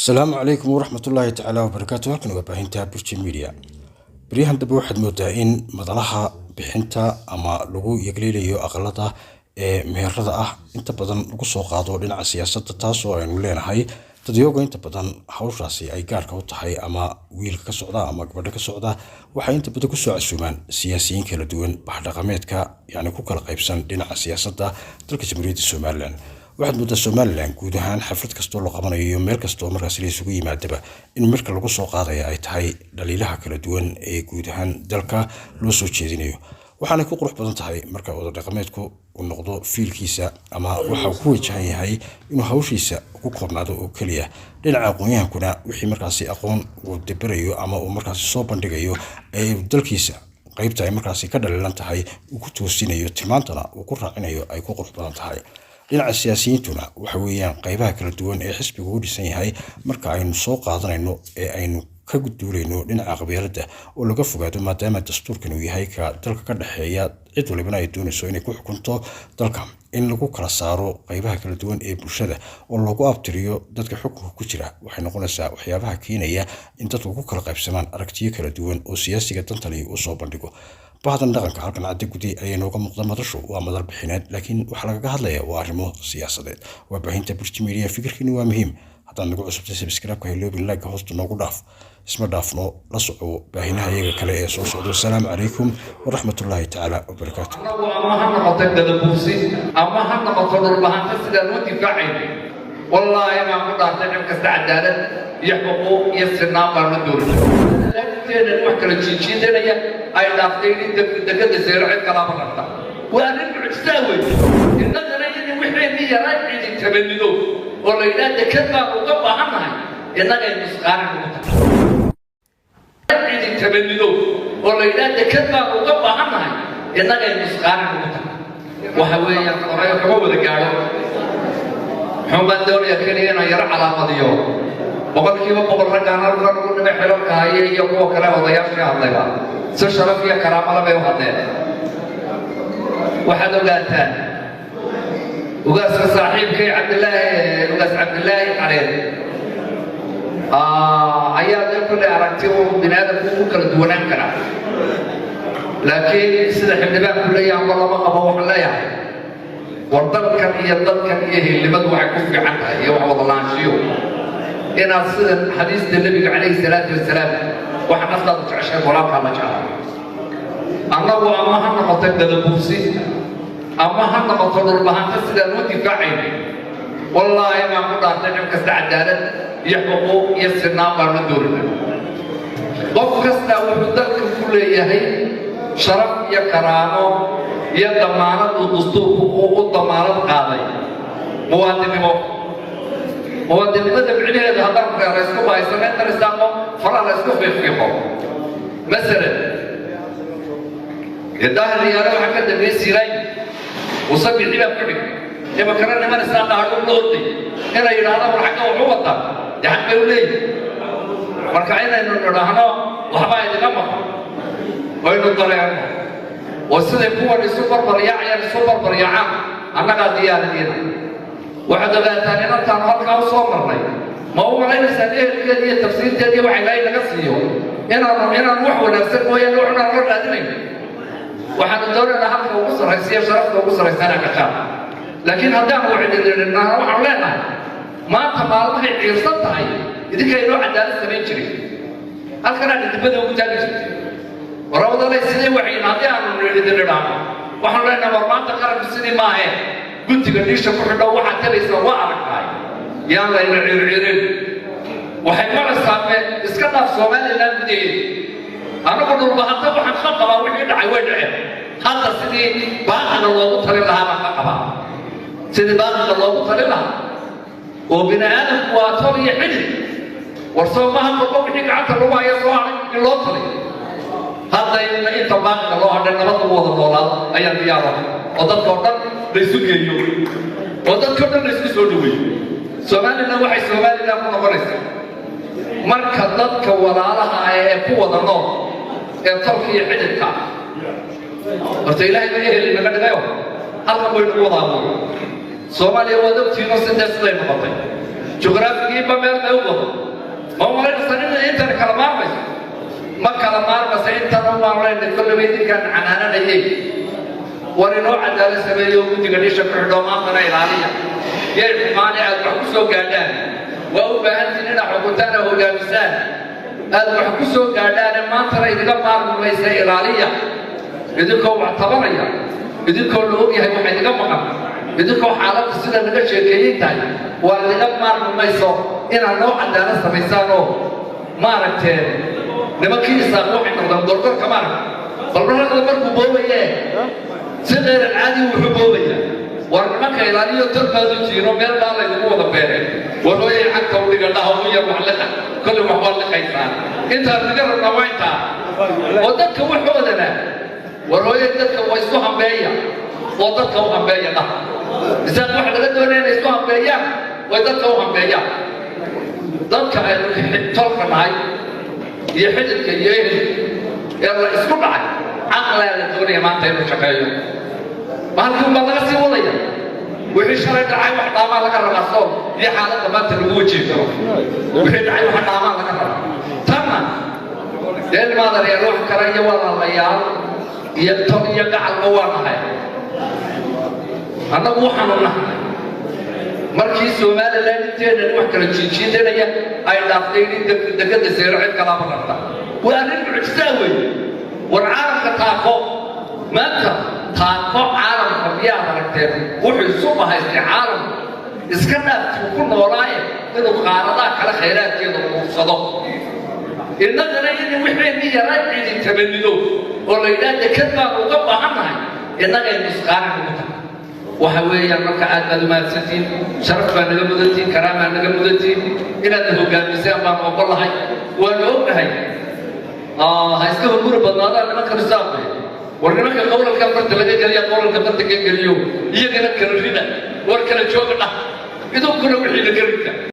Asalaamu calaykum waraxmatullaahi tacaala wabarakaatu. Halkan waa baahinta Burji Media. Baryahan dambe waxaad moodaa in madalaha bixinta ama lagu yegliilayo aqalada ee meherada ah inta badan lagu soo qaado dhinaca siyaasadda, taasoo aynu leenahay dadyooga inta badan hawshaasi ay gaarka u tahay, ama wiilka ka socda ama gabadha ka socda, waxay inta badan kusoo casuumaan siyaasiyiin kala duwan, baxdhaqameedka, yacni ku kala qaybsan dhinaca siyaasadda dalka Jamhuuriyadda Somaliland. Waxaad moodaa Somaliland guud ahaan xaflad kastoo la qabanayo iyo meel kastoo markaas la isugu yimaadaba in marka lagu soo qaadaya ay tahay dhaliilaha kala duwan ee guud ahaan dalka loo soo jeedinayo. Waxaanay ku qurux badan tahay marka oday dhaqameedku uu noqdo fiilkiisa ama waxa uu ku wajahan yahay inuu hawshiisa ku koobnaado oo keliya. Dhinaca aqoon-yahankuna wixii markaasi aqoon uu dibirayo ama uu markaasi soo bandhigayo ee dalkiisa qaybta ay markaasi ka dhaliilan tahay uu ku toosinayo, tilmaantana uu ku raacinayo, ay ku qurux badan tahay. Dhinaca siyaasiyiintuna waxa weeyaan qaybaha kala duwan ee xisbigu u dhisan yahay marka aynu soo qaadanayno ee aynu ka duulayno dhinaca qabyaaladda oo laga fogaado, maadaama dastuurkan uu yahay ka dalka ka dhexeeya, cid walibana ay doonayso inay ku xukunto dalka, in lagu kala saaro qaybaha kala duwan ee bulshada oo loogu abtiriyo dadka xukunka ku jira waxay noqonaysaa waxyaabaha keenaya in dadku ku kala qaybsamaan aragtiyo kala duwan oo siyaasiga dantali uu soo bandhigo. Bahdan dhaqanka halkan cadda gudi ayaa inooga muuqda. Madashu waa madal bixineed, laakiin waxaa lagaga hadlaya waa arrimo siyaasadeed. Waa baahinta Burji Media. Fikirkiini waa muhiim. Haddaad nagu cusubtay, subscribe-ka hayloobin, like hoosta noogu dhaaf. Isma dhaafno, la soco baahinaha iyaga kale ee soo socdo. Asalaamu calaykum waraxmatullaahi tacaala wabarakaatu. Annagu ama ha noqoto Gadabuursi ama ha noqoto Dhulbahanta, sidaan u difaacayna, wallaahi baan ku dhaartay, cid kasta cadaalad iyo xuquuq iyo sinaan baan la doonay. Qofkeenan wax kala jiijiidanaya ay dhaaftay in dekada Seero cid kalaaba rabta, waa arrin mucjisaa wey. Innagana in wixeenni yaraa cidi tabanido oo la yidhaha dekad baan uga baahannahay, innagay nusqaanin ugu tahay. Cidi tabanido oo la yidhaha dekad baan uga baahannahay, innagay nusqaanin ugu tahay. Waxa weeyaan qorayo kama wada gaadho. Muxuun baan doonayaa keliya inaan yaro calaamadiyo. 100% raggaan halkan ugu dhimay xilalka haya iyo kuwa kale odayaashii hadlayba si sharaf iyo karaamala bay u hadleen. Waxaad ogaataan ugaaska saaxiibkay Cabdilaahi, Ugaas Cabdilaahi Xareer, ayaa dee kolley aragti uu bini aadamku u kala duwanaan karaa, laakiin sida xildhibaanku leeyahay amba lama qabo. Waxaan leeyahay, war dalkan iyo dadkan iyo hilnimadu waxay ku fiican tahay iyo wax wada lahaanshiyo inaad sida xadiista Nebiga calayhi salaatu wasalaam, waxa naftaadu jeceshay walaalkaa la jeclaa. Annagu ama ha noqoto Gadabuursi ama ha noqoto Dhulbahanta, sidaan u difaacayna, wallaahi baan ku dhaartay, cid kasta cadaalad iyo xuquuq iyo sinaan baan la doonina. Qof kasta wuxuu dalkan ku leeyahay sharaf iyo karaamo iyo damaanad uu dastuurku u damaanad qaaday, muwaadinimo. Muwaadinimada micnaheedu haddaan la isku bahaysano, intan istaaqo faraha la isku fiiqfiiqo, masalan dee Daahir Riyaale waxaa ka dambeeyey Siirayn Musabixi baa ku xigay. Imakana niman isaaqa hadhow la orday inay yidhaahdaan war xagga waxu wataa, dee xaq bay u leeyihin. Marka inaynu nidhaahno waxbaa idinka maqan waynu dareenno oo siday kuwan isu barbaryaacayaan isu barbaryaacaan, annagaa diyaaradiina. Waxaad ogaataan inantaanu halkaa u soo marnay. Ma u malaynaysaan ehelkeeda iyo tafsiirteeda iyo waxa Ilaahay naga siiyo inaanu wax wanaagsan mooyaane waxunaan la raadinayn? Waxaanu doonaynaa halka ugu sarraysiiyo sharafta ugu sarraysa gashaan. Laakiin haddaanu wax idin nidhinaana, waxaanu leenahay maanta maalmahay ciirsan tahay idinka inoo cadaalad samayn jiray, halkanaan idibada ugu taagi jirtay warawdalay sidee waxayn. Haddii aanu idin nidhaahno, waxaanu leenahay war maanta qaranku sidii maaheen, guntiga dhiisha ku xidho, waxaad tabaysaa waa aragtahay, yaan layna ciirciirin. Waxay maraysaa me iska dhaaf Somaliland gudaheeda. Anagu Dhulbahanta waxaan ka qabaa wixii dhacay way dhaceen. Hadda sidii baaqiga loogu talin lahaa baan ka qabaa, sidii baaqiga loogu talin lahaa oo bini aadamku waa tol iyo xidid. War soo maha kolba wixii gacanta lagu haya soo hadhay in loo taliyo? Hadda inta baaqiga loo hadhay nabad lagu wada noolaado ayaan diyaarahay, oo dadka oo dhan laysu geeyo oo dadka o dhan laysku soo dhaweeyo. Somaliland waxay Somaliland ku noqonaysaa marka dadka walaalaha ah ee ku wada nool ee tolka iyo xididka. Horta Ilaahay ba ehel inaga dhigayo, halkan bay nagu wada abuuray. Soomaaliya waad ogtiinoo sidee siday noqotay. Juqraafigiiba meel bay u godo. Ma malaynaysaa in intan kala maarmayso? Ma kala maarmaysa. Intan umaan leenay kolleyba idinkaan canaananayay. War inoo cadaalad sameeyo, guddiga dhisha ku xidhoo maantana ilaaliya. Yay xumaane aad wax ku soo gaadhaan. Waa u baahantiin inaad xukuntaan oo hogaamisaan, aad wax ku soo gaadhaane. Maantana idinka maarmi maysa, ilaaliya. Idinkoo wax tabanaya, idinkoo la ogyahay waxa idinka maqan, idinkoo xaaladda sida laga sheekeeyey tahay, waa idinka maarmi mayso inaad noo cadaalad samaysaan. Oo maaragtee, nimankii Isaaq waxay noqdaan gorgorka, maaragta balbaraqda markuu boobaye si kheyr alcaadi wuxuu boobaya. War nimanka ilaaliyo, tolbaadu jiino meel baa laynagu wada beeray. War hooyay, cagta u dhiga, dhaha u yar wax liqa. Kolley wax waa liqaysaa. Intaan diga rabnaa waa intaa oo dadka waxoodana. War hooyay, dadka waa isku hambeeya oo dadka u hambeeya dhaha. Isaaq waxa laga doonaya inay isku hambeeyaan, way dadka u hambeeyaan. Dadka aynu tolka nahay iyo xididka iyo ehelka ee la isku dhacay, caqlaa la doonaya maanta inuu shaqeeyo. Maalkii baa laga sii wadaya wixii shalay dhacay. Wax dhaamaa laga rabaa sool iyo xaaladda maanta lagu wajihi karo. Wixii dhacay wax dhaamaa laga rabaa. Tanna dee ilmaadareer wax kale iyo walaalayaal iyo tol iyo gacalba waa nahay. Annagu waxaanu nahay markii Somaliland inteedani wax kala jiijiidanaya ay dhaaftay in dekada Sayro cid kalaaba rabta. Waa arrin mucjisaa weeye. War caalamka taako maanta, taako caalamka miyaad aragteen? Wuxuu isu bahaystay caalamka iska dhaaftuu ku noolaaye inuu qaaradaha kale khayraadkeeda urursado. Innagana in wixeenni yaraa cidi tabanido oo la yidhaha dekad baanu uga baahan nahay, innagay nusqaanin ugu tahay. Waxa weeyaan marka aad baad umahadsantihiin, sharaf baa naga mudantihiin, karaamaa naga mudantihiin. Inaadna hogaamisaan baan ogolahay, waanu ognahay. Ha iska hunguri badnaadaan nimanka risaaqe. War nimanka qowlalka farta laga geliya, qowlalka farta ka geliyo, iyagana kala rida. War kala jooga dhah, idinkuna wixii la gelita.